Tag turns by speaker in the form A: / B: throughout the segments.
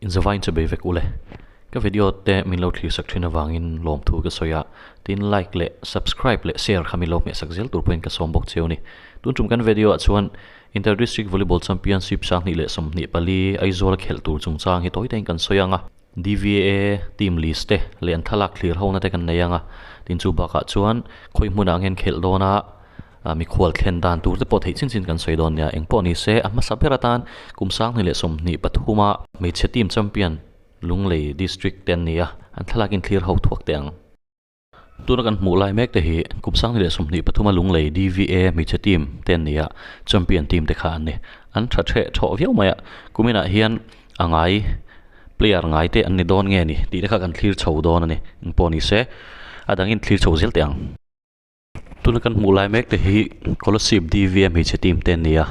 A: Inzavain chu bei vek ule. Ka video te min lo thlir sak thin avangin lawmthu ka sawi a, tin like leh subscribe leh share kha min lo hmeh sak zel tur pawhin ka sawm bawk cheu a ni. Tun tum kan video ah chuan Inter District Volleyball Championship 2024 Aizawl a khelh tur chungchang hi tawi takin kan sawi ang a, DVA team list te leh an thlalak thlir ho na te kan nei ang a, tin chu bakah chuan khawi hmunah ang hian khelh dawn a, Mikhual thlen dan tur te pawh theih chin chin kan sawi dawn nia, eng pawh ni se a hmasa ber atan kum 2023 a hmeichhe team champion Lunglei District te an ni a, an thlalak in thlir ho thuak teh ang. Tuna kan hmuh lai mek te hi kum 2023 a Lunglei DVA hmeichhe team te an ni a, champion team te kha an ni. An tha theh thawh viau mai a, kuminah hian a ngai player ngai te an ni dawn nge ni tih te kha kan thlir chho dawn a ni, eng pawh ni se a dangin thlir chho zel teh ang. Tuna kan hmuh lai mek te hi Kolasib DVA hmeichhe team te an ni a,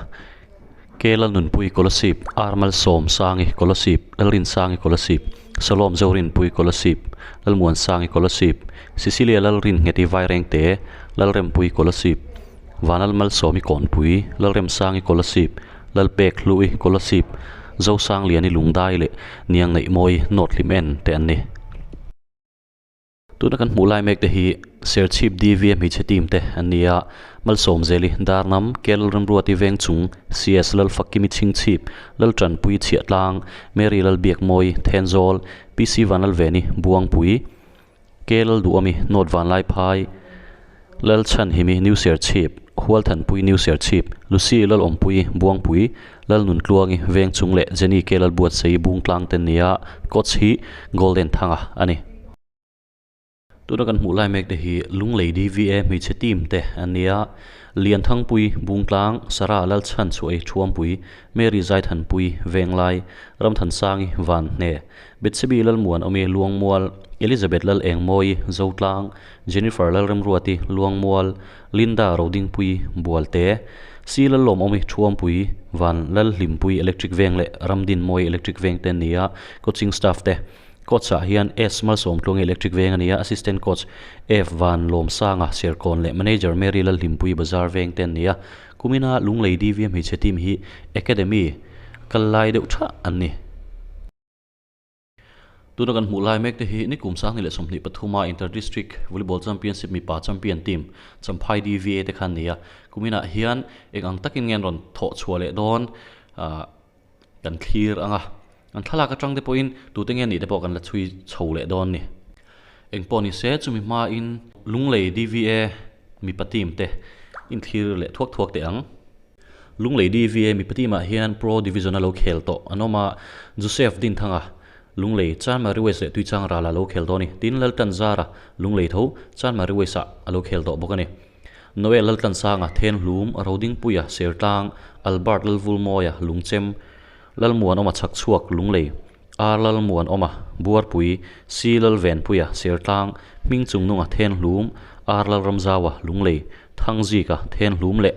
A: Kela Nunpui Kolasib, R Malsawmsangi Kolasib, Lalrinsangi Kolasib, Salawm Zorinpui Kolasib, Lalmuansangi Kolasib, Cecilia Lalrinngeti Vairengte, Lalrempui Kolasib, Vanal Malsawmi Kawnpui, Lalremsangi Kolasib, Lalpek Hlui Kolasib, Zosangliani Lungdai leh Niangneihmawi North Hlim En te an ni. Tuna kan hmuh lai mek te hi Serchhip DVA hmeichhe team te an ni a, Malsawmzeli, Darnam, Kel Remruati Vengchung, CS Lalfakimi Chhingchhip, Laltanpui Chhiahtlang, Mary Lalbiakmawi, Thenzawl, PC Vanlalveni, Buangpui, K Lalduhawmi, North Vanlaiphai, Lalchhanhimi, New Serchhip, Hualthanpui, New Serchhip, Lucy Lalawmpui, Buangpui, Lalnuntluangi, Vengchung leh Jenny K Lalbuatsaii Bungtlang te an ni a, coach hi Golden Thanga a ni. Tuna kan hmuh lai mek te hi Lunglei DVA hmeichhe team te an ni a, Lianthangpui, Bungtlang, Sarah Lalchhanchhuahi Thuampui, Mary Zaithanpui, Venglai, Ramthansangi, Vanhne, Bethsebi Lalmuanawmi, Luangmual, Elizabeth Lalengmawi, Zotlang, Jennifer Lalremruati, Luangmual, Linda Rodingpui, Bualte, C Lallawmawmi, Thuampui, Van Lalhlimpui Electric Veng leh Ramdinmawi Electric Veng te an ni a, coaching staff te. Coach ah hian S Malsawmtluangi Electric Veng a ni a, Assistant Coach F Van Lawmsanga Serkawn leh Manager Mary Lalhlimpui Bazar Veng te an ni a. Kumina Lunglei DVA hmeichhe team hi Academy kal lai deuh thah an ni. Tuna kan hmuh lai mek te hi nikum 2023 a Inter District Volleyball Championship mipa champion team Champhai DVA te kha an ni a. Kuminah hian eng ang takin nge an rawn thawh chhuah leh dawn kan thlir ang a, an thlalak atang te pawhin tute nge nih te pawh kan la chhui chho leh dawn ni. Engpawh ni se chumi hmain Lunglei DVA mipa team te inthlir leh thuak thuak teh ang. Lunglei DVA mipa team ah hian Pro Division a lo khel tawh an awm a, Joseph Dinthanga, Lunglei, Chanmari West leh Tuichang Rala a lo khel tawh a ni. Tin, Laltanzara, Lunglei tho, Chanmari West ah a lo khel tawh bawk a ni. Noel Laltlansanga, Thenhlum, Rodingpuia, Sertlang, Albert Lalvulmawia, Lungchem, Lalmuanawma Chhakchhuak, Lunglei, R Lalmuanawma, Buarpui, C Lalvenpuia, Sertlang, Hmingchungnunga, Thenhlum, R Lalramzaua, Lunglei, Thangzika, Thenhlum leh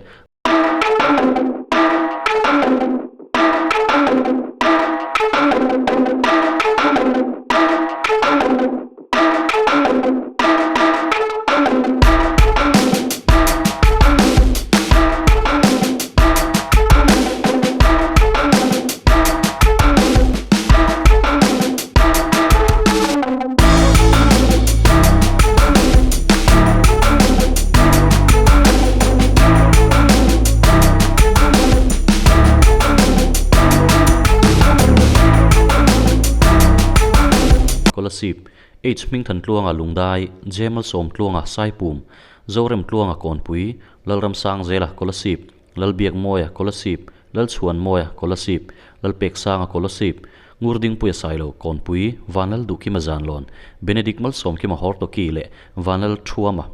A: Kolasib, H Hmingthantluanga Lungdai, J Malsawmtluanga Saipum, Zoremtluanga Kawnpui, Lalramsangzela Kolasib, Lalbiakmawia Kolasib, Lalchhuanmawia Kolasib, Lalpeksanga Kolasib, Ngurdingpuia Sailo Kawnpui, Vanlal Duhkima Zanlawn, Benedict Malsawmkima Hortoki leh Vanlal Thuama,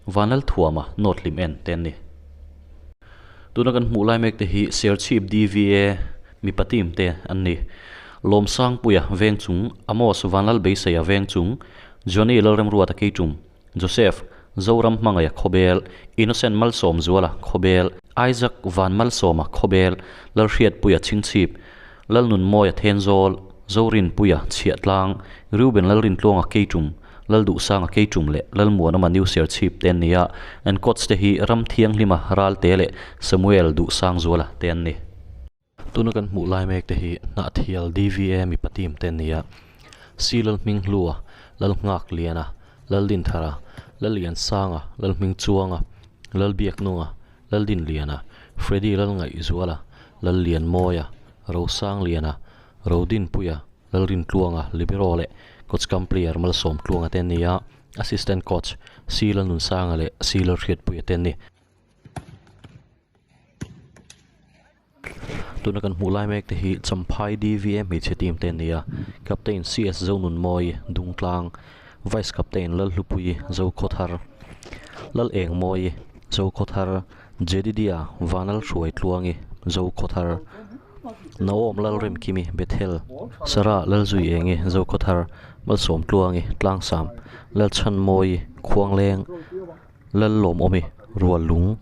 A: Vanlal Thuama North Hlim En te an ni. Tuna kan hmuh lai mek te hi Serchhip DVA mipa team te an ni. Lawmsangpuia Vengchung, Amos Vanlal Beiseia Vengchung, Johnny Lalremruata Keitum, Joseph, Zoram Hmangaia Khawbel, Innocent Malsawmzuala Khawbel, Isaac Van Malsawma Khawbel, Lalhriatpuia Chhingchhip, Lalnunmawia Thenzawl, Zorinpuia Chhiahtlang, Reuben Lalrintluanga Keitum, Lalduhsanga Keitum leh Lalmuanawma New Serchhip te an ni a, an coach te hi Ramthianghlima Ralte leh Samuel Duhsangzuala te an ni. Tuna kan hmuh lai mek te hi Hnahthial D_V_A mipa team te an ni a Silal hming hlua Lalnghak Liana Laldinthara Lalliansanga Lalhmingchuanga Lalbiaknunga Laldinliana Freddy Lalngaihzuala Lallianmawia Rosangliana Rodinpuia Lalrintluanga Libero leh coach cum player Malsawmtluanga te an ni a assistant coach C Lalnunsanga leh C Lalhriatpuia te an ni. Tuna kan hmuh lai mek te hi Champhai D_V_A hmeichhe team te an ni a captain C_S Zonunmawi Dungtlang vice captain Lalhlupuii Zokhawthar Lalengmawi Zokhawthar Jedidia Vanlalhruaitluangi Zokhawthar Naom Lalremkimi Bethel Sarah Lalzuiengi Zokhawthar Malsawmtluangi Tlangsam Lalchhanmawi Khuangleng Lallawmawmi Ruallung.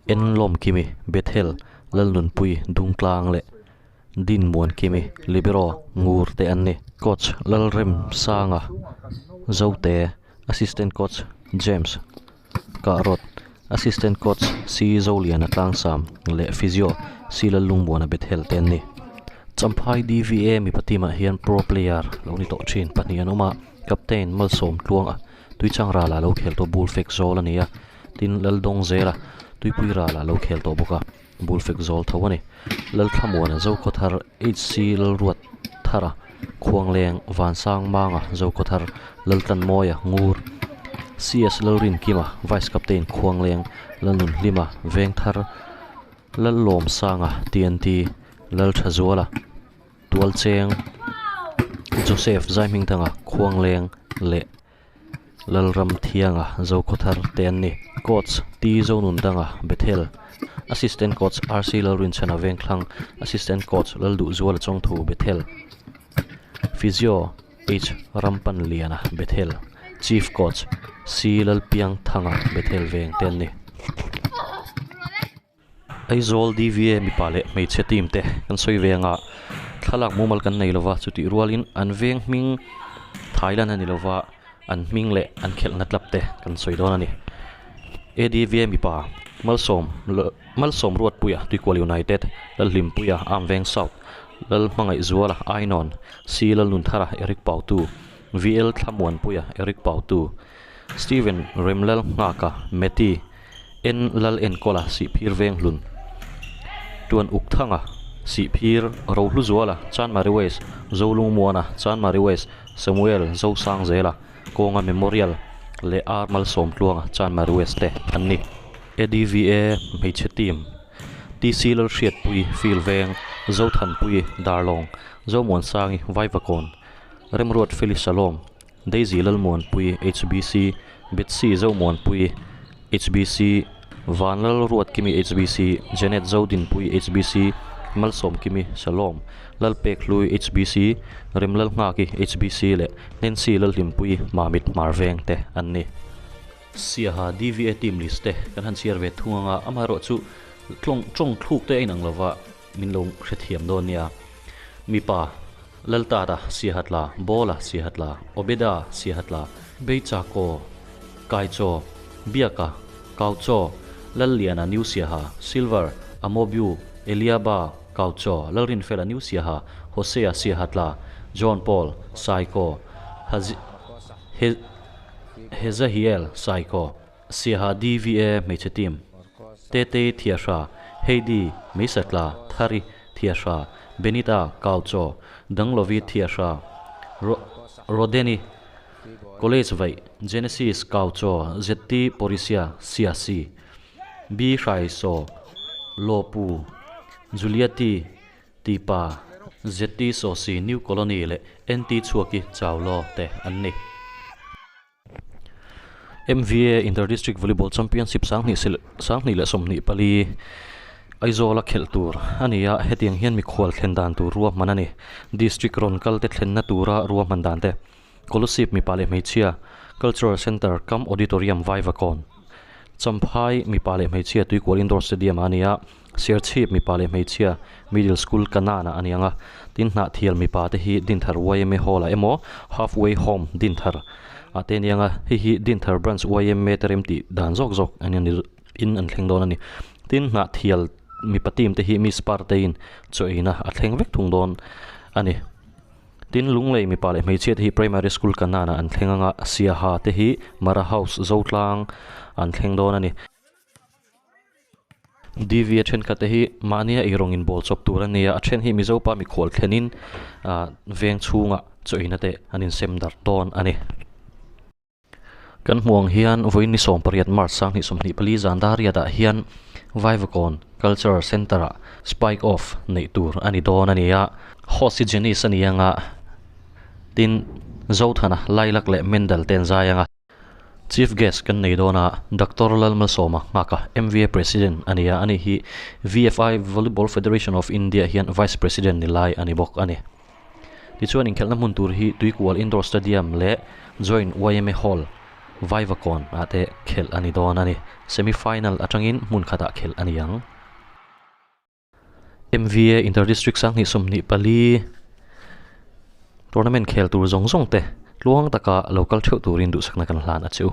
A: Enlawmkimi, Bethel, Lalnunpui, Dungtlang leh Dinmuankimi, Libero, Ngur te an ni. Coach Lalremsanga, Zote, Assistant Coach James Kahrawt, Assistant Coach C Zoliana Tlangsam leh Physio C Lallungmuana Bethel te an ni. Champhai DVA mipa team ah hian pro player lo ni tawh thin pahnih an awm a, Captain Malsawm Tluanga Tuichang rala lo khel tawh bul fek zawl a ni a. Tin, Laldawng zela tuipui rala lo khel tawh bawk a, bul fek zawl tho a ni. Lalthlamuana Zokhawthar HC Lalruat Thara Khuangleng Vansang Manga Zokhawthar Laltlanmawia Ngur CS Lalrinkima Vice Captain Khuangleng Lalnunhlima Vengthar Lallawmsanga TNT Lalthazuala Tualcheng Joseph Zaihmingthanga Khuangleng leh Lalramthianga Zokhawthar te an ni. Coach T Zonundanga Bethel, Assistant Coach RC Lalrinchhana Vengthlang, Assistant Coach Lalduhzuala Chawngthu Bethel, Physio H Rampanliana Bethel, Chief Coach C Lalpiangthanga Bethel Veng te an ni. Aizawl D_V_A mipa leh hmeichhe team te kan sawi ve anga thlalak mumal kan nei lova chutih rualin an veng hming Thailand a ni lova an hming leh an khelhna club te kan sawi dawn a ni. A_D_V_A mipa Malsawm Malsawm Ruatpuia Tuikual United Lalhlimpuia Amveng South Lalhmangaihzuala Ainawn C Lalnunthara Eric Pautu V_L Thlamuanpuia Eric Pautu Steven Remlalnghaka Meti En Lal Enkawla Sihphir Venghlun, Tuan Uk Thanga, Sihphir Rohluzuala, Chanmari West, Zolungmuana, Chanmari West, Samuel Zosangzela, Kawnga Memorial leh R Malsawmtluanga, Chanmari West te an ni. ADVA Hmeichhe Team, TC Lalhriatpui, Field Veng, Zothanpui, Darlawng, Zomuansangi, Vaivakawn, Remruat Feli Salom, Daisy Lalmuanpui, HBC, Betsy Zomuanpui, HBC, Vanlal Ruatkimi, HBC, Janet Zodinpui, HBC, Malsawmkimi, Shalom, Lalpek Hlui, HBC, Remlalnghaki, HBC leh Nancy Lalhlimpui, Mamit Hmarveng te an ni. Siaha DVA team list te kan han chhiar ve thung anga amaherawhchu tlawng tawng thluk te a inang lova min lo hrethiam dawn nia. Mipa, Laltata Siahatla, Bawla Siahatla, Obeda Siahatla, Beichako, Kaichaw, Biaka, Kauchaw, Lalliana New Siaha, Silver, Amobiu, Eliaba, Kauchaw, Lalrinfela New Siaha, Hosea Siahatla, John Paul, Saikaw, Hazi, He, Hezahiel, Saikaw, Siaha DVA hmeichhe team, Tetei Thiahra, Heidi, Meisatla, Thari, Thiahra, Benita, Kauchaw, Danglovi Thiahra, Ro Rodeni, College Vaih, Genesis, Kauchaw, ZT Porisia, Siasi, B Hraisaw, Lawpu, Juliati, Tipa, ZT Sawsi, New Colony leh NT Chhuaki, Chaulo te an ni. MVA Inter District Volleyball Championship sanghnih sanghnih leh 24 Aizawl a khelh tur a ni a, hetiang hian mikhual thlen dan tur ruahman a ni. District rawn kal te thlenna tura ruahman dan te, Kolasib mipa leh hmeichhia, Cultural Centre cum Auditorium Vaivakawn, Champhai mipa leh hmeichhia Tuikual Indoor Stadium ah a ni a, Serchhip mipa leh hmeichhia Middle School Kanan ah a ni ang a, tin Hnahthial mipa te hi Dinthar yma Hall ah emaw Half Way Home Dinthar ah te a ni ang a, hei hi Dinthar Branch yma te rem tih dan zawk zawk a ni in an thleng dawn a ni. Tin Hnahthial. mipa team te hi Miss Partein chaw eina a thleng vek thung dawn a ni. Tin, Lunglei mipa leh hmeichhia te hi Primary School Kanan ah an thleng anga Siaha te hi Mara House Zotlang an thleng dawn a ni. DV a thenkhat te hi mahnia eirawng in bawl chawp tur a nia, a then hi Mizo pa mikhual thlenin ah veng chhungah chaw eina te an insem darh dawn a ni. Kan hmuh ang hian vawiin ni 18 March 2024 zan Dariat ah hian Vaivakawn Cultural Centre ah Spike Off neih tur a ni dawn a ni a, host hi Janice a ni anga tin Zothana, Lilac leh Mendel te an zai anga. Chief Guest kan nei dawn a, Doctor Lalmalsawma Nghaka, MVA President a ni a, ani hi VFI, Volleyball Federation of India, hian Vice President ni lai a ni bawk a ni. Tichuan inkhelhna hmun tur hi Tuikual Indoor Stadium leh Joint yma Hall, Vaivakawn ah te khelh a ni dawn a ni. Semi Final atangin hmun khatah khelh a ni ang. MVA Inter District 2024 Tournament khel tur zawng zawng te tluang taka lo kal theuh turin duhsakna kan hlan a che u.